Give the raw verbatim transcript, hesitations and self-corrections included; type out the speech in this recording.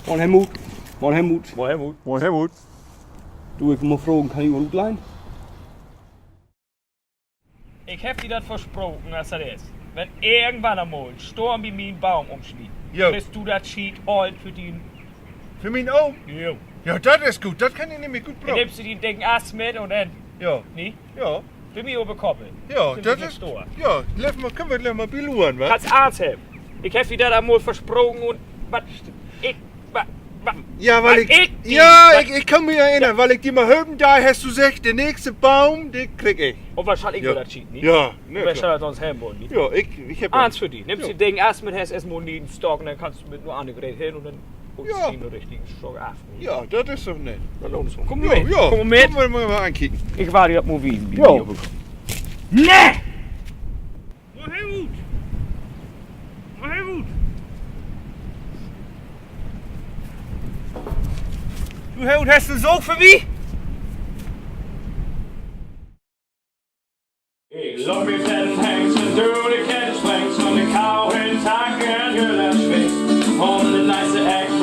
Moin Helmut. Moin Helmut. Moin Helmut. Moin Helmut. Du, ik mutt fragen, kann ik mal utlehnen? Ik heff di dat versproken, as dat is. Wenn irgendwann mal en Storm bi mien Boom ümsniet, kriggst du dat Schiet all för dien, för mien Oom? Jo. Ja, dat is goot. Dat kann ik nämlich goot bruken. Denn nimmst du dien dicken Ast mit un denn, ja, ne? Ja. För mi op de Koppel. Ja, dat is, ja, lev mal, köönt wi lev mal beluern, wa? Kannst Angst hebben. Ik heff di dat al mal versproken un wat, ik, wa-, wa-, ja, wiel ik, ik, ja, ik, ik kann mi erinnern, wiel ik di mal helpen do, hest du seggt, de nächste Boom, de krieg ik. Un wat schall ik dat schieten, ne? Ja, ne, wat schall dat sünst hebben, ne? Ja, ik, ik heff Angst för di. Nimmst du den Ast mit, hest eerstmal en Stock, denn kannst du mit 'n annern Gerät hen un denn holst du den richtigen Stock af. Ja, dat is doch nett. Kumm mit. Ja, kumm mit. Kumm, wi mal, mal ankieken. Ik warr di dat mal wiesen, wo wi bekommen. Nee! Mal her ut! Mal her ut! Du, Helmut, hest du 'n Saag för mi? Ik loop mit den Hengst un du de Kette springst un de Kau in Tacken Gülle schwingst. Un de nächste Eck